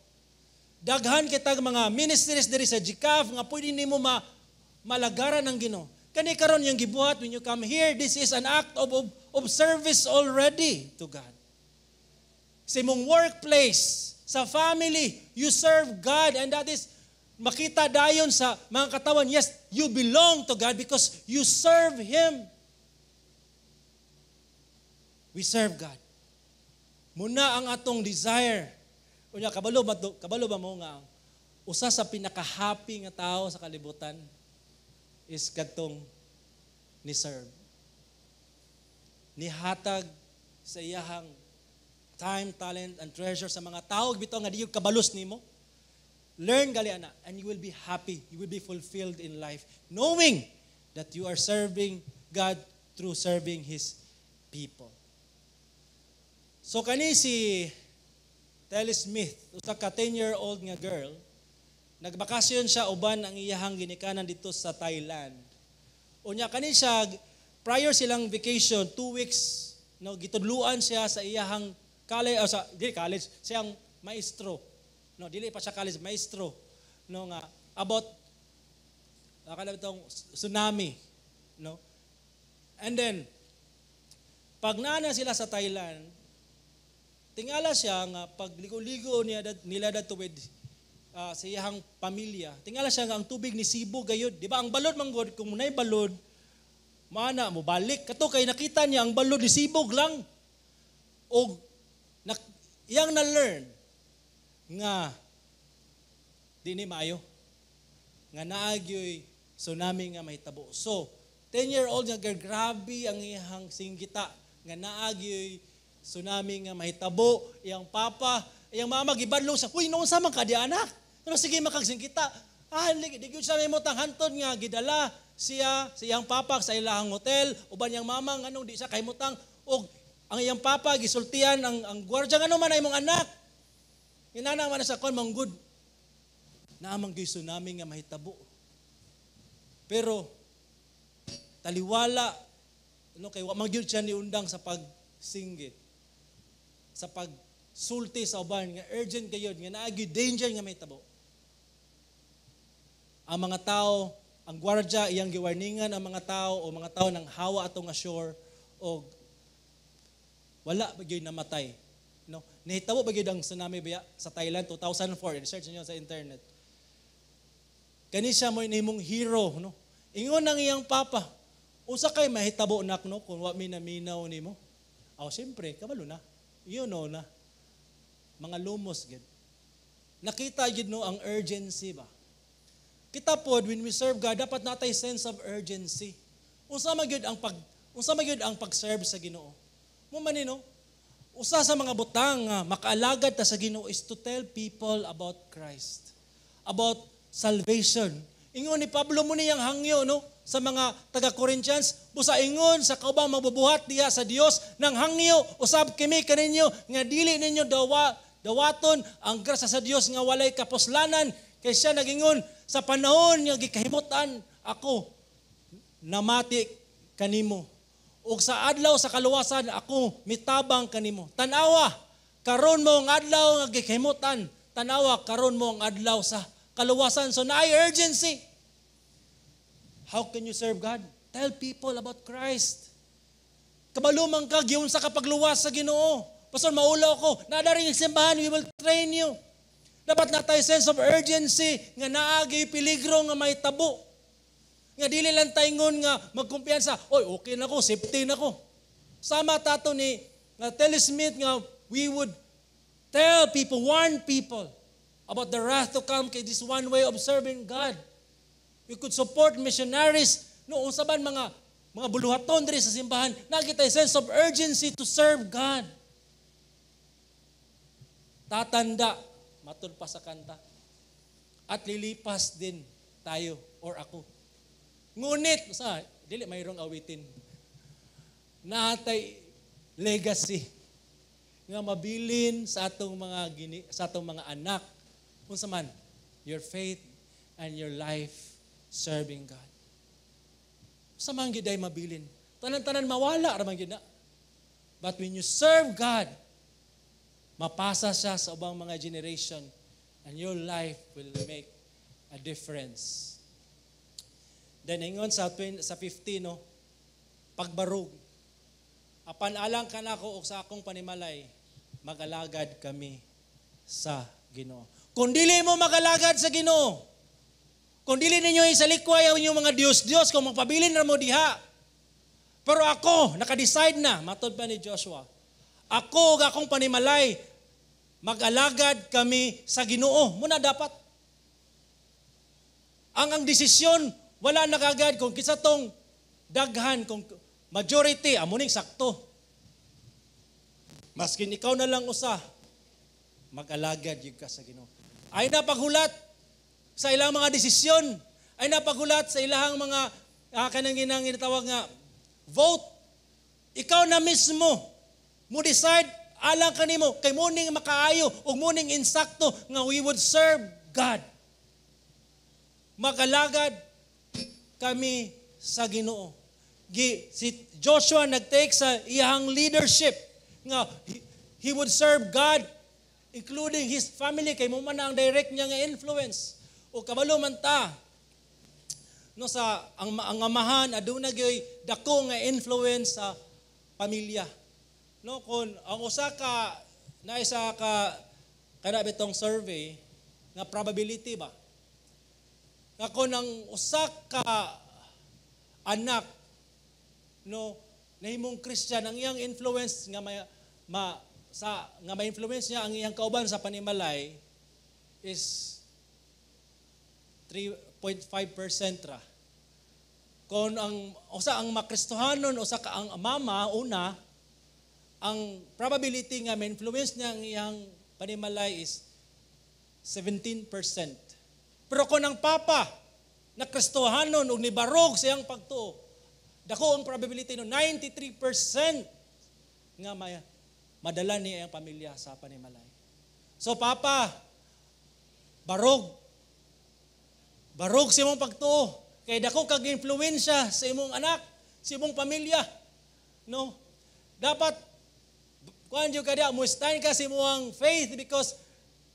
Daghan kitag mga ministries diri sa GCAF nga pwede nimo malagaran ang Ginoo. Kani karon yung gibuhat when you come here, this is an act of service already to God. Sa imong workplace, sa family, you serve God, and that is makita dayon sa mga katawan, yes, you belong to God because you serve Him. We serve God. Muna ang atong desire. Unya, kabalo ba mo nga usa sa pinaka-happy nga tao sa kalibutan is kadtong ni serve? Nihatag sa iyahang time, talent, and treasure sa mga tao bitaw nga di kabalos nimo. Learn gali ana and you will be happy. You will be fulfilled in life knowing that you are serving God through serving His people. So kani si Telly Smith, usa ka 10-year-old nga girl, nagbakasyon siya uban ang iyahang ginikanan dito sa Thailand. Unya kani siya, prior silang vacation, 2 weeks, no, gitudluan siya sa iyahang college, o sa dili college, siyang maestro. No, dili pa siya college, maestro, no, nga about akala itong tsunami, no? And then pag naana sila sa Thailand, tingala siya nga pagligo-ligo niya nila dadto with sa iyahang pamilya. Tingala siya nga ang tubig ni Sibo gayud. Di ba ang balod man gud, kung munay balod, mana mo balik kato kay nakita niya ang balod ni sibog lang. Og na, iyang na-learn nga di ni maayo nga naagyoy tsunami nga mahitabo. So, 10-year-old nga girl, grabe ang iyang singgita nga naagyoy tsunami nga mahitabo, iyang papa, iyang mama gibadlong sa, "Uy, noon sa man ka di anak. Pero sige makagsingkita." Ah, di gyud siya mahimutang hantod nga gidala siya sa iyang papa sa ilahang hotel, uban iyang mama nganong di siya kahimutang, og ang iyang papa gisultian ang gwardiya, "Ngano man ay imong anak?" Inana man sa kon manggud. Naamang gyud tsunami nga mahitabo. Pero taliwala, no, kay wa man gyud siya niundang sa pagsinggit, sa pagsulti sa uban nga urgent gayud nga naa gyud danger nga mahitabo. Ang mga tao, ang gwardiya iyang giwarningan ang mga tao o mga tao nang hawa ato nga shore og wala ba gyud namatay. No? Nahitabo ba gyud ang tsunami biya sa Thailand 2004? I-search niyo sa internet. Kani siya mo imong hero, no? Ingon ang iyang papa, "Usa kay mahitabo, nak, no, kung wa mi naminaw nimo?" Aw, siyempre, kabalo na. You know na. Mga lumos gid. Nakita gid, no, ang urgency ba? Kita pod, when we serve God, dapat natay sense of urgency. Unsa man gyud ang pag-serve sa Ginoo? Mo man ni, no? Usa sa mga butang nga makaalagad ta sa Ginoo is to tell people about Christ, about salvation. Ingon ni Pablo mo niyang hangyo, no, sa mga taga-Corinthians, busa ingon sa kaubang mabubuhat diha sa Dios nang hangyo usab kami kaninyo nga dili ninyo dawaton ang grasya sa Dios nga walay kapuslanan, kay siya nagingon, "Sa panahon nga gikahimutan ako, namati kanimo, ug sa adlaw sa kaluwasan ako mitabang kanimo. Tanawa karon mo ang adlaw nga gikahimutan, tanawa karon mo ang adlaw sa kaluwasan." So naay urgency. How can you serve God? Tell people about Christ. Kabalo man ka giunsa ka pagluwas sa Ginoo? "Pastor, maulaw ko." Naa diri ang simbahan, we will train you. Dapat na tayo sense of urgency nga naagi peligro nga may tabo. Nga dili lang tayngon nga magkumpiyansa, "Oy, okay na ko, safety na ko." Sama tato ni nga Telly Smith nga we would tell people, warn people about the wrath to come, kay this one way of serving God. We could support missionaries. No, unsa man mga buluhaton diri sa simbahan, nakita sense of urgency to serve God. Tatanda, matud pa sa kanta. At lilipas din tayo or ako. Ngunit, sa dili mayroong awitin. Natay legacy nga mabilin sa atong mga anak. Unsa man your faith and your life serving God. Sa man gid ay mabilin. Tanan-tanan mawala ra man gid na. But when you serve God, mapasa siya sa ubang mga generation and your life will make a difference. Then ingon sa 20, sa 15, no, pagbarug. "Apan alang kanako ug sa akong panimalay, magalagad kami sa Ginoo." Kung dili mo magalagad sa Ginoo, kung dili ninyo isalikway ang inyong mga Diyos-Diyos, kung magpabilin ra mo diha. "Pero ako, naka-decide na," matod pa ni Joshua, "ako ug akong panimalay, mag-alagad kami sa Ginoo." Muna dapat. Ang desisyon, wala na kagad kung kinsa tong daghan, kung majority, amo ning sakto. Maskin ikaw na lang usa, mag-alagad yun ka sa Ginoo. Ay na paghulat sa ilang mga desisyon, ay na paghulat sa ilang mga kanang ginang ginatawag nga vote. Ikaw na mismo mo decide alang kanimo kay muning makaayo ug muning insakto nga we would serve God. Magalagad kami sa Ginoo. Si Joshua nag-take sa iyang leadership nga he would serve God including his family, kay mo man ang direct niya nga influence. O kabalo man ta, no, sa ang amahan aduna gyoy dako nga influence sa pamilya. No, kung ang usa ka na isa ka kana bitong survey nga probability ba nga kung ang usa ka anak, no, nahimong Christian, ang iyang influence nga may, ma sa nga ma-influence niya ang iyang kauban sa panimalay is 3.5% ra. Kung ang usa ang makristohanon, usa ka ang mama una, Ang probability nga ma-influence niya ang iyang panimalay is 17%. Pero kung ang papa na Kristohanon ug nibarog sa iyang pagtuo, dako ang probability, no, 93% nga may madala niya ang pamilya sa panimalay. So papa, barog. Barog sa imong pagtuo. Kay dako kag influensya sa imong anak, sa imong pamilya. No? Dapat kuan jud ka diya, mo stand ka sa imong faith because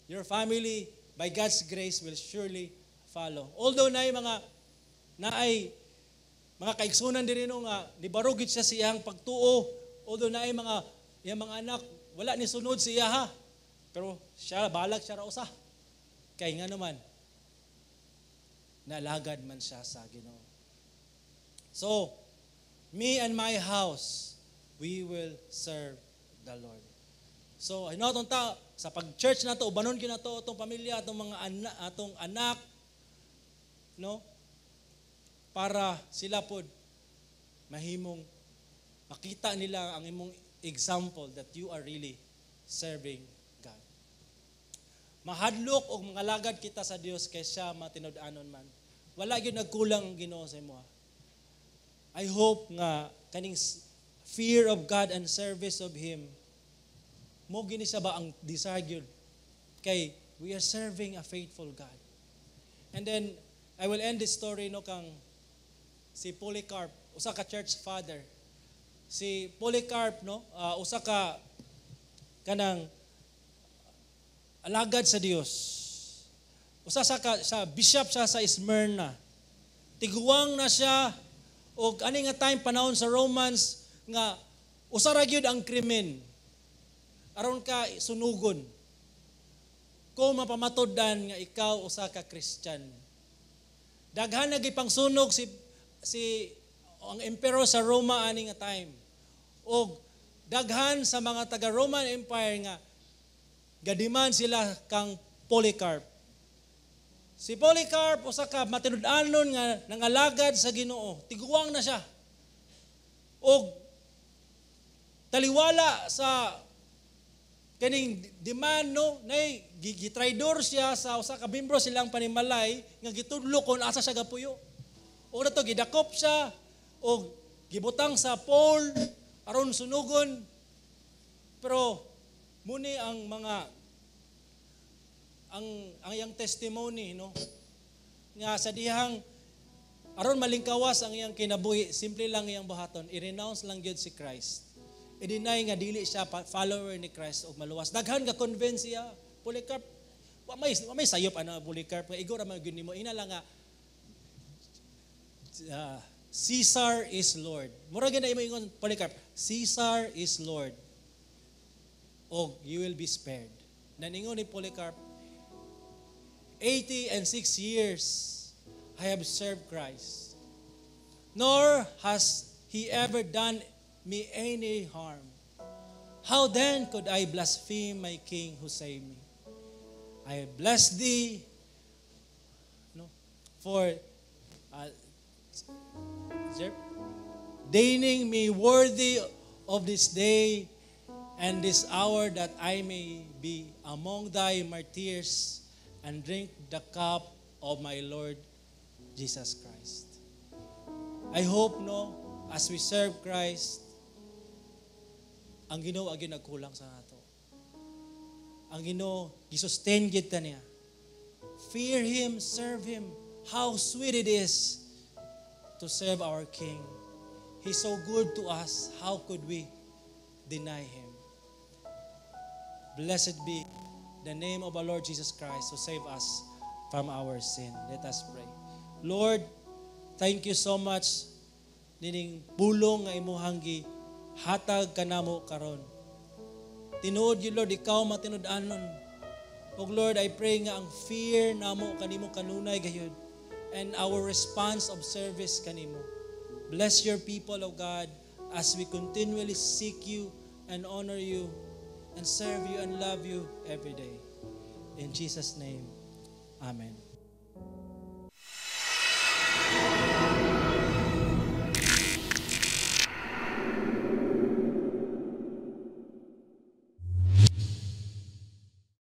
your family, by God's grace, will surely follow. Although naay mga kaigsunan diri, no, nga nibarog gid siya sa iyang pagtuo, although naay mga iyang mga anak wala ni sunod sa iya ha. Pero siya balag siya ra usa. Kay nga naman nalagad man siya sa Ginoo. So, me and my house, we will serve the Lord. So, ano atong ta sa pag-church nato, ubanon gyud nato atong pamilya, atong mga anak, atong anak, no? Para sila pod mahimong makita nila ang imong example that you are really serving God. Mahadlok og mangalagad kita sa Dios kay siya matinud-anon man. Wala gyud nagkulang ang Ginoo sa imo. I hope nga kaning fear of God and service of Him mo gini siya ba ang desire gyud kay we are serving a faithful God. And then I will end this story, no, kang si Polycarp, usa ka church father. Si Polycarp, no, usa ka kanang alagad sa Dios. Usa sa bishop siya sa Smyrna. Tiguang na siya og ani nga time, panahon sa Romans nga usa ra gyud ang krimen aron ka sunugon kung mapamatod-an nga ikaw usa ka Christian. Daghan na gipangsunog si ang emperor sa Roma ani nga time. Og daghan sa mga taga Roman Empire nga gadiman sila kang Polycarp. Si Polycarp, usa ka matinud-anon nga nangalagad sa Ginoo. Tiguang na siya. Og taliwala sa kaning demand, no, nay gitraidor siya sa usa ka membro silang panimalay nga gitudlo kon asa siya gapuyo. Og nato gidakop siya og gibutang sa pole aron sunugon. Pero muni ang mga ang iyang testimony, no, nga sa dihang aron malingkawas ang iyang kinabuhi, simple lang iyang buhaton, i-renounce lang gyud si Christ, i-deny nga dili siya follower ni Christ og maluwas. Daghan ga convince siya. Polycarp, wa may sayop ana Polycarp nga igo ra man gyud nimo ina lang nga "Caesar is Lord." Mura gyud na imo ingon, Polycarp, "Caesar is Lord." Og you will be spared. Naningon ni Polycarp, "86 years I have served Christ, nor has he ever done me any harm. How then could I blaspheme my King who saved me? I bless thee, no, for deigning me worthy of this day and this hour, that I may be among thy martyrs and drink the cup of my Lord Jesus Christ." I hope, no, as we serve Christ, ang Ginoo agi nagkulang sa ato. Ang Ginoo gisustain gid ta niya. Fear Him, serve Him. How sweet it is to serve our King. He's so good to us. How could we deny Him? Blessed be the name of our Lord Jesus Christ, who save us from our sin. Let us pray. Lord, thank you so much nining pulong nga imuhang hatag kanamo karon. Tinuod yun, Lord, ikaw matinud-anon. Og Lord, I pray nga ang fear namo kanimo kanunay gayud and our response of service kanimo. Bless your people, O God, as we continually seek you and honor you and serve you and love you every day. In Jesus' name, Amen.